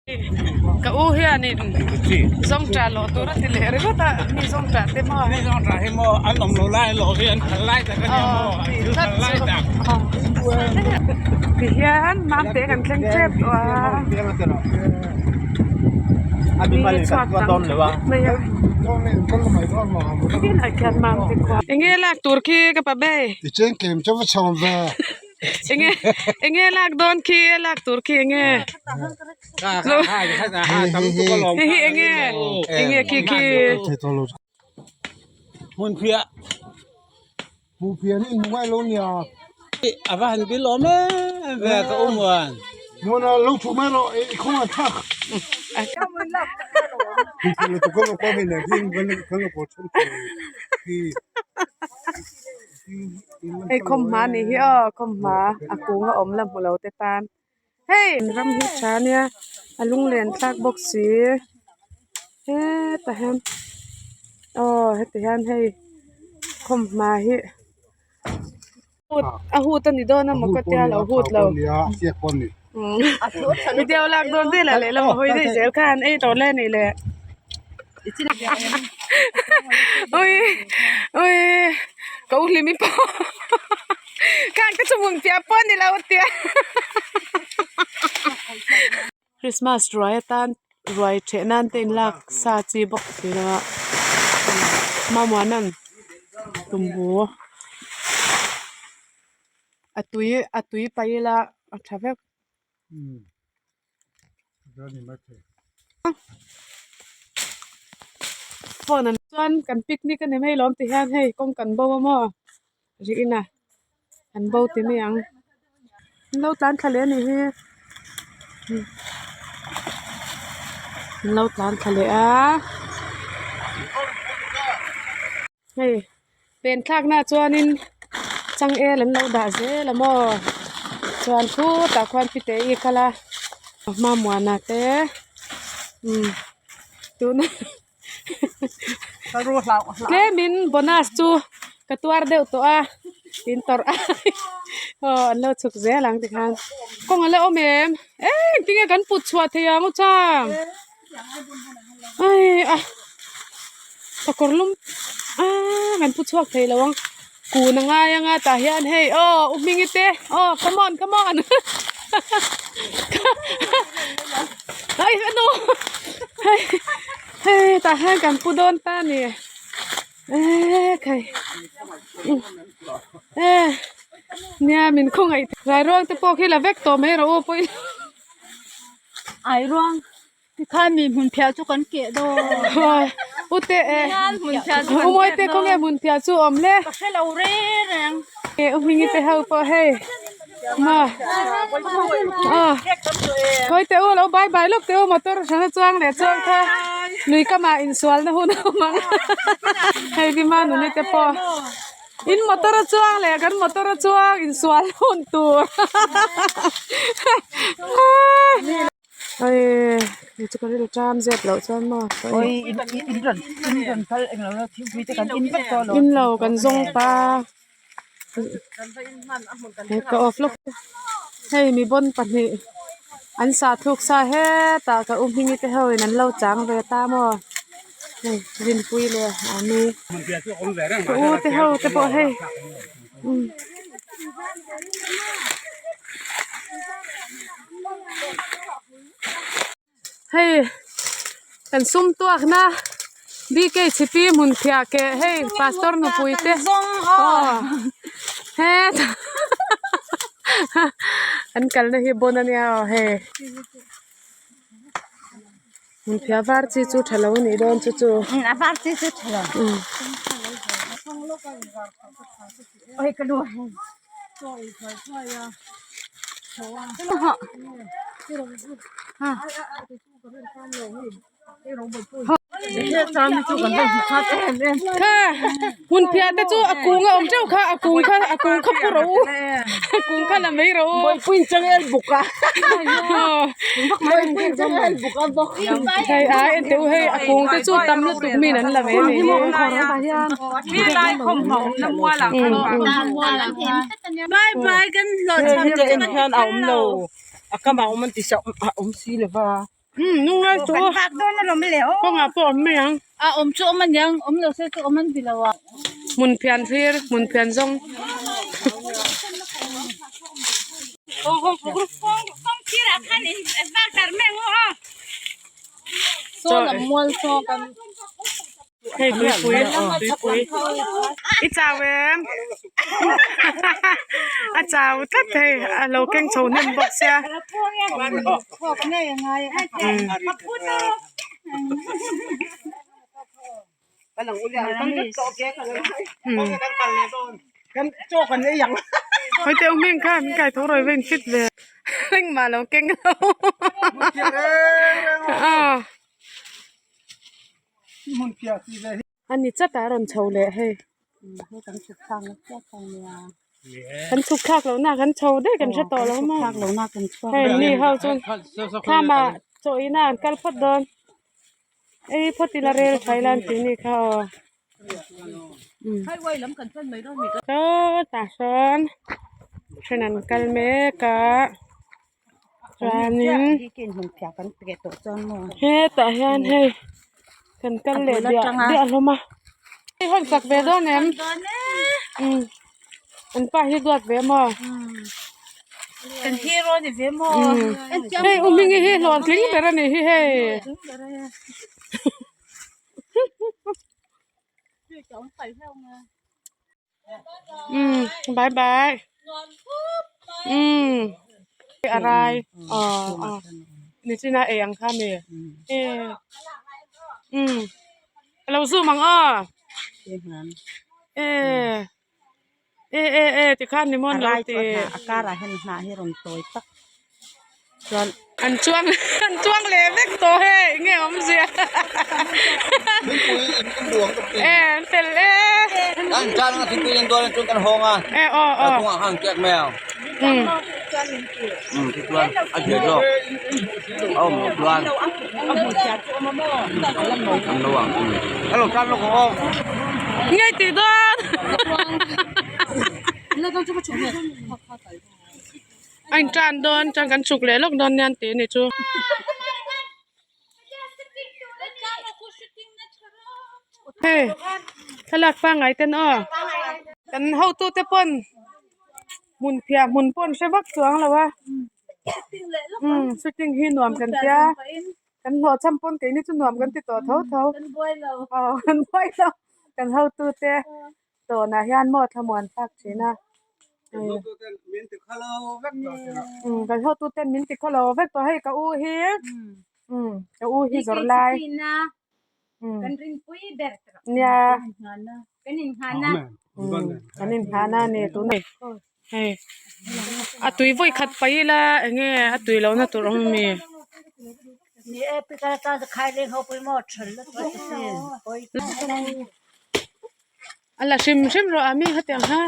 Ka u hianin zawngṭah lawh tur a ti leh ringawt a, mi zawngṭah te maw? Mi zawngṭah hi maw an awm lo lai lawh hi an phal lai tak a nia maw, an thil phal lai tak. Tihian Mamte kan thleng tep tawh a. Mi chhuak tam thut mai a. Tinah khian Mamte khua. Enge lak tur khi ka pa be? I chengkem chu va chhawm ve. Enge enge lak dawn khi a lak tur khi enge hei hi enge enge khi khi Hmunphiah Hmunphiah hi in ngai lo nia a va han bil awm em ve ka u muan Muana lo thu mai rawh i khawngaih thlak Hmunphiah lutuk kan lo kawm hi nen hi kan lo kawl chhan khi. Hei khawmhma nih hi aw khawmhma a kung a awm la hmu lo te tan hei ram hi tha ania a lunglen thlak bawk si hetah hian aw heti hian hei khawmhma hi a hut a ni dawn emaw ka tia lo hut lo video lak dawn velah lehlam a hawi daih zel khan ei tawh le a nih le. Ui ui ka u hlimi pawh khang te chu hmun piah pawh a ni lo tia Christmas ruai atan ruai theh nan te inlak sa chi bawk si lo a Mamuana'n tumbu a tui a tui paih ila a tha vek. Phone an chuan kan picnic a ni mai lawm ti hian hei kawng kan bo a maw rih in a an bo ti mai ang an lo tlan thla leh a nih hi an lo tlan thla leh a hei pen thlak na chuanin changel an lo dah zel a maw chuan khutah khuan pite i kal a hmamuana te umm tuna tlemin bonus chu ka tuar deuh tawh a in tawrh a aw an lo chhuk zel ang tikhan kawng a la awm em eng tinge kan put chhuah theih ang u chang. Ai a ka kawr lum aaa kan pu chhuak thei lo ang kun a ngai anga tah hian hei aw u hmingi te aw come on come on ai ano hei hei tah hian kan pu dawn ta a ni eee khai e nia min khawngaih rairuang te pawh khi la vek tawh mai rawh u pawh ila. Ai ruang tikhan mi hmun phiah chu kan keh dawn. U te e u mawi te khawnge hmun phiah chu awm le. Ka hre lo reng reng. E u hmingi te ho pawh hei ma aw khawi te u lo bye bye lawk te u motor hrang chuang leh chuang kha lui kamah insual na hun a awm ang hei bima nuni te pawh. In motor a chuang leh kan motor a chuang insual hun tur ai hei chu ka rilru ṭam zep loh chuan maw in lo kan zawng ta he ka off lawk hei mi bawn pahnih an sahthluk sa hetah ka u hmingi te ho in an lo chang ve ta maw. Hei rinpui leh a mi ka u te ho te pawh hei umm hei kan sum tuak na BKHP hmun phiah keh hei pastor nupui te aw hetah an kalna hi bon ania aw hei. Hmunphiah var chi chu tha lo a nih dawn chu chu. A var chi chu tha lo. Kha hmunphiah te chu a kung a awm teuh kha a kung kha a kung kha pu rawh u a kung kha la mai rawh u. Hei ai en teh u hei a kung te chu tam lutuk min an la ve a nih hi. Um lungngai chu kawngah pawh awm mai ang. A awm chu awm aniang awm lo se chu awm an ti lo a. Hmun phian thlir hmun phian zawng. Saw lam mual saw kan. Hei tuipui tuipui i chau em a chau tlat hei a lo keng chho hnem bawk sia hawi teh u hming khan min kai tho rawi va in fit ve engmah lo keng lo aw. A ni chat a rawn chho leh hei kan chhuk thlak loh na kan chho daih kan hre tawh lo maw hei mi ho chuan thlam ah chaw ei na an kal phawt dawn ei phawt ila rel tha ila an tih ni kha aw sawtah sawn then an kal mek a. Chuanin hetah hian hei kan kal leh diah diah hlawm a hei hawn chak ve dawn em umm an pa hi duat ve maw umm hei u hmingi hi hlawhtling ber a nih hi hei. Umm bye bye umm a rai aw aw nichina ei ang kha mi umm a lo zoom ang aw eh eh eh eh tikhan ni mawn lo ti Chuan an chuang an chuang leh vek tawh hei enge awmzia Thingpui in in duang ka pin. E an fel e. An tan a thingpui in duan chuan kan hawng a. E aw aw. Kawngah khan kek mai ang. Um. Um ti chuan a zia zawk. A awm loh chuan. An lo ang. Hello tan lawk ang aw. Ngei tih dawn. A in tan dawn chuan kan chhuk leh lawk dawn nia an tih a nih chu. Hei thlalak pangngai ten aw kan hotu te pawn hmun phiah hmun pawh an hre vak chuang lo a umm shooting hi nuam kan tia kan hlawh chhan pawn keini chu nuam kan ti tawh tho tho aw kan buai lo kan hotu te. Tawnah hian maw thlamuan thlak thin a umm kan hotu ten min ti khawlo vek tawh hei ka u hi umm ka u hi zawrh lai umm nia umm kan inghahna a ni tunah hei a tui vawi khat paih ila eng nge a tui lohna tur awm ami. A la hrim hrim rawh a mi hetiang ha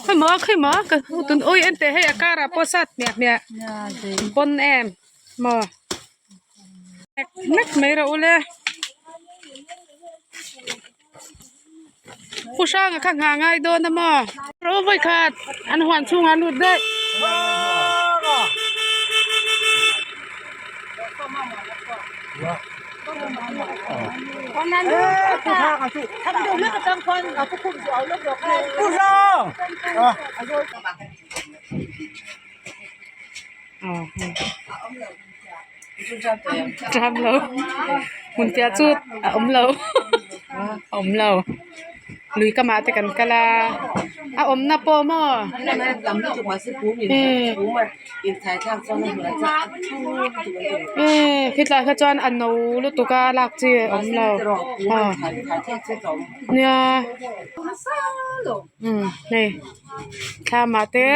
khawi maw khawi maw ka hmu tun ui en teh hei a car ah pawh sat hmiah hmiah pawn em maw nek mai rawh ule pu hranga kha nghah ngai dawn a maw rawh vawi khat an huan chhungah a lut daih. Ṭam lo hmun piah chu a awm lo a awm lo lui kamah te kan kal a a awmna pawh maw eh khitlai kha chuan a no lutuk a lak chi a awm lo aw nia umm hei thlamah te.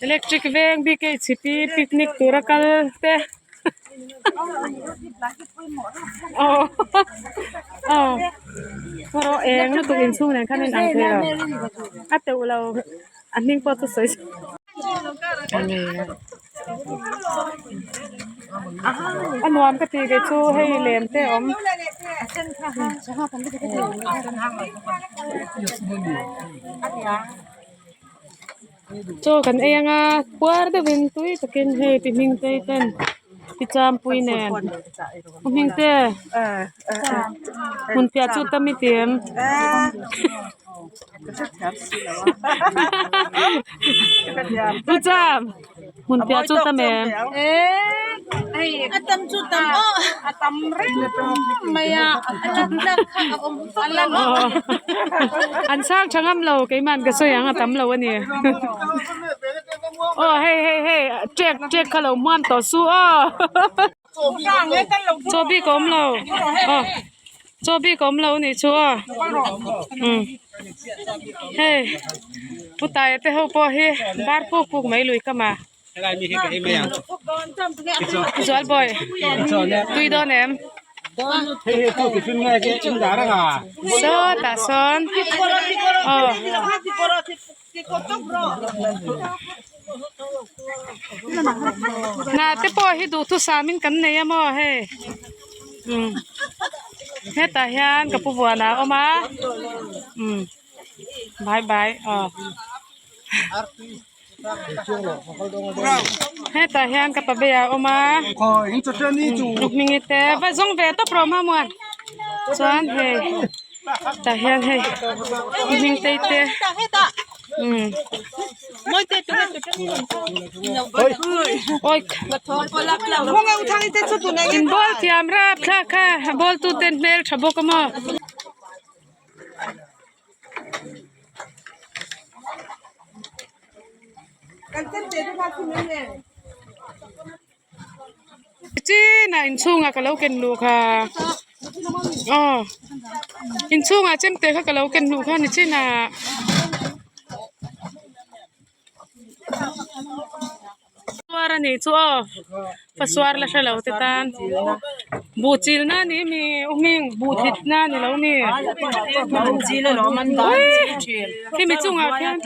Electric veng BKHP picnic tura kal te aw aw erawh eng lutuk inchhung nen khan a inang thei lo a teuh lo a hming pawh chu sawi a nuam ka tih ve chu hei lem te a awm. Chaw kan ei anga puar deuhin tui takin hei pi hming te ten pi champui nen pu hming te hmun piah chu tam i ti em pu cham hmun piah chu tam em. An sang tha ngam lo keimah ka sawi ang a tam lo a ni aw hei hei hei trek trek kha lo hmuam tawh su aw chaw bik a awm lo aw chaw bik a awm lo a nih chu aw umm hei pu taia te ho pawh hi bar puk puk mai lui kam ah. Zualbawi tui dawn em? Sawtah sawn aw hnah te pawh hi duhthusam in kan nei a maw hei umm hetah hian ka pu buan a awm a umm bye bye aw. Hetah hian ka pabe a awm a hming te va zawng ve tawp rawh mamuan chuan hei tah hian hei hming te te umm awi in ball thiam rap thlak kha a ball tu ten hmel tha bawk a maw. Chinah inchhungah ka lo ken luh kha aw inchhungah chemte kha ka lo ken luh kha ni chinah. Suar a nih chu aw fa suar la hre lo te tan buh chil na ni mi u hming buh thlit na ni lo mi khimi chungah khian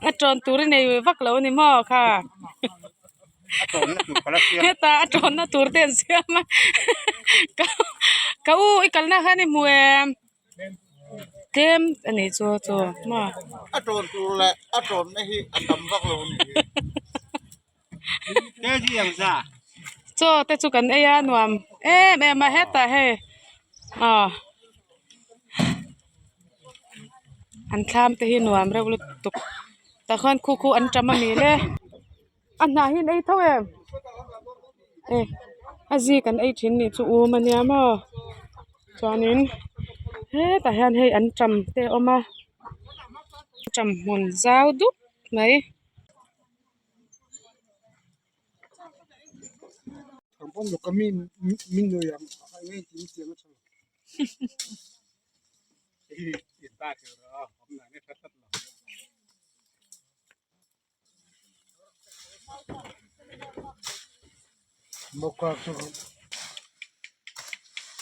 a tawn tur i nei vak lo a ni maw kha heta a tawnna tur te an siam a ka u i kalna khan i hmu em. Tlem a nih chu chu maw. A tawn tur leh a tawnna hi a tam vak lo a ni hi. Chaw te chu kan ei a nuam em em a hetah hei aw an thlam te hi nuam reuh lutuk tah khuan khu khu an tam a ni le a hnah hi an ei tho em e a zik an ei thin nih chu um a nia maw chuanin hetah hian hei an tam te a awm a tam hmun zau dup mai.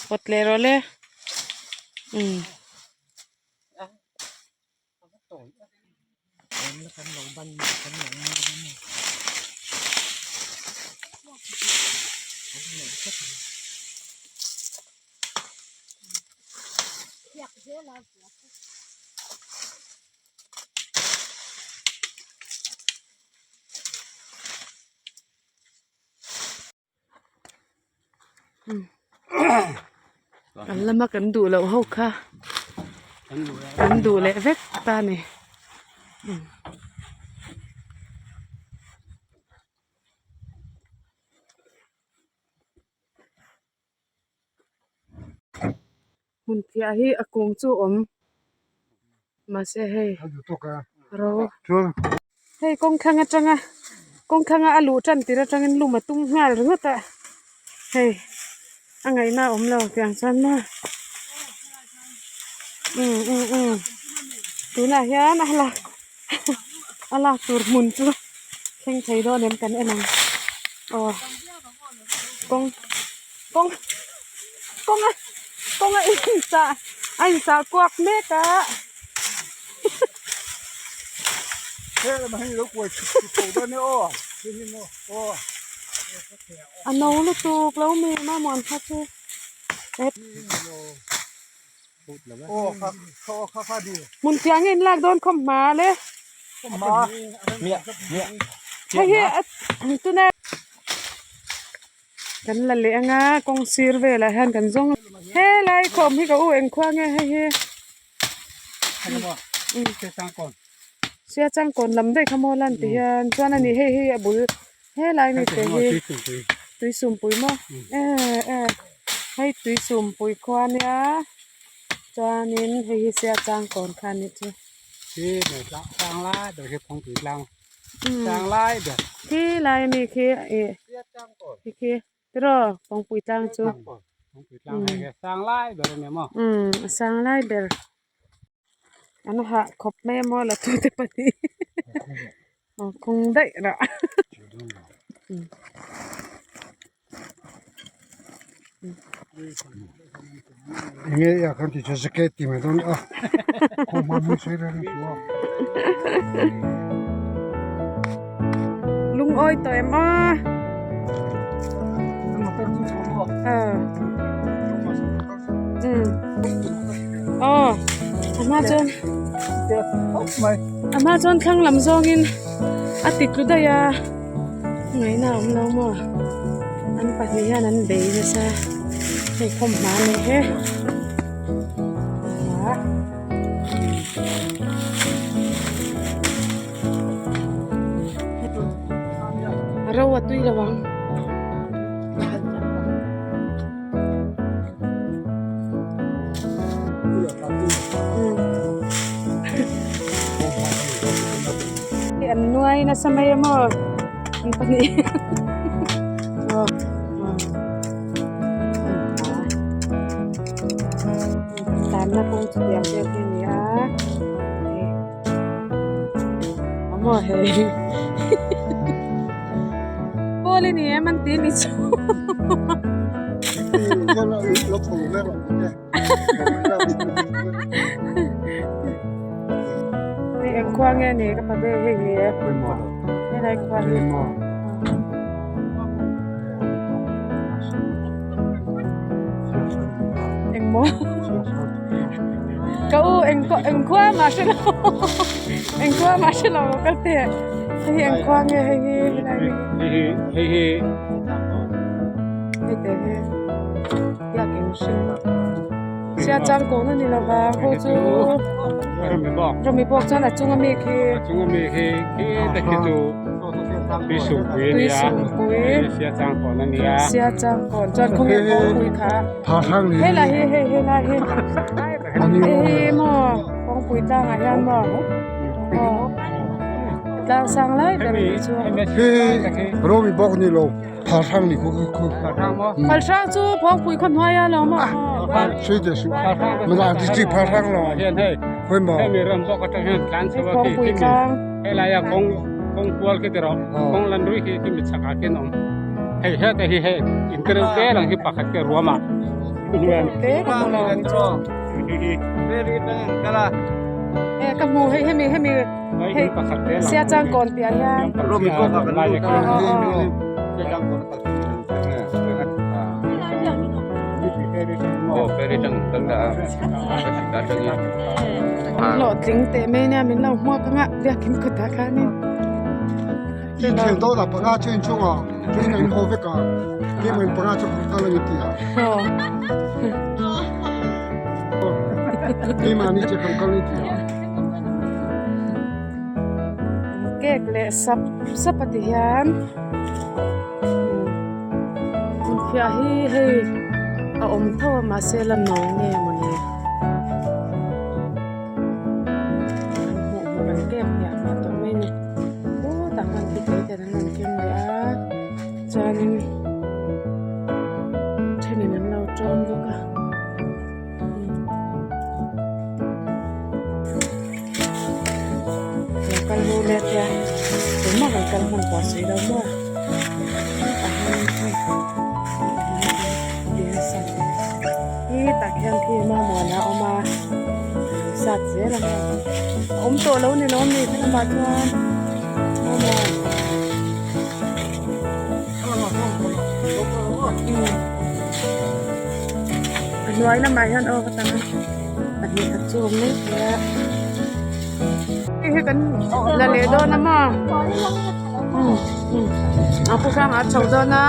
Kawt leh rawh le umm. Kan lama kan duh loh ho kha kan duh leh vek ta a ni. Hmun phiah hi a kung chu a awm mahse hei ro hei kawng thlang atanga kawng thlanga a luh tan tir atangin lum a tum nghal ringawt a hei a ngaihna a awm lo tiang chuan maw um um um tunah hian a lak a lak tur hmun chu thleng thei dawn em kan en ang aw kawng kawng kawng a kawng a insah a insah kuak mek a. A no lutuk lo mi mamawh kha chu hmun thiang hi in lak dawn khawm hma le hei hi a tuna kan la leh anga kawng sir velah hian kan zawng helai khawm hi ka u engkhua nge hei hi. Sia changkawn lam daih kha maw lan ti hian chuan ani hei hi a bul helai ni te hi tui sumpui maw eh eh hei tui sumpui khua ania chuanin hei hi sia changkawn kha anih chu. Khi lai ami khi ih khi khi. Tiraw kawngpui tlang chu umm a sang lai ber an hah khawp mai a maw la tu te pahnih aw kawng daih rah Enge ia khan ti chu jacket ti mai dawn a khaw hma hming sawi reng reng a. Lungawi tawh em aw. Aw a hma chuan a hma chuan thlang lam zawngin a ti tlu daih a ngaihna a awm lo maw an pahnih hian an bei nasa hei khawmhma a ni he. A ro a tui lo ang. An nuai nasa mai a maw an pahnih aw. Tlanna kawng chu tiang vel hi a ni a hei a maw hei pawl i ni em an ti ni chu hei eng khua nge ni ka pa ve hei hi helai khua hi. Engmaw ka u eng eng khua mah hre lo eng khua mah hre lo ka ti hei hi eng khua nge hei hi helai hi hei hi hei te hi biakin hring sia changkawn a ni lo va ho chu rami bawk chuan a chung ami khi a chung ami khi khi te khi chu tui sumpui a nia sia changkawn a nia sia changkawn chuan khawnge kawngpui kha helai hi hei helai hi hei hi maw kawngpui tlangah hian maw aw tlang sang lai ber a nih chu rami bawk ni lo. Phalhrang ni khu khu. Phalhrang chu phawngpui khaw hnuai a lo maw? Sui de su. Mana district phalhrang lo. Khoi maw. Hemi ram bawk atang hian tlan chho a Phawngpui tlang. Hei lai a kawng kawng kual khi tiro. Kawng lan rui khi khi mi chhak ah khian awm. Hei heta hi hei internet te lang hi pakhat ke ruam ah. Te ka hmu lo ni chu. E ka hmu hei hemi hemi hei sia changkawn piah hian. Hlawhtling teh mai nia min lo hmuak anga biakin kawtah khanin. Cake leh sap sap a ti hian hmunphiah hi hei a awm tho a mahse la no nge mawni an hmuh hmuh an cake hmiah hmiah tawh mai a ni khutah khan khi te ten an rawn keng leh a chuanin thenin an lo tawm bawk a. Lo kal ru let tia tumah kan kal hman pawh sawi lo maw tah hian hei hi tah khian khi mamawna a awm a sat zel a nia a awm tawh lo ni lawm ni helamah chuan mamawh. Hnuai lamah hian aw ka tang a pahnih khat chu awm mai thei a. Hei hi kan la leh dawn a maw a pu hrangah a chho dawn a.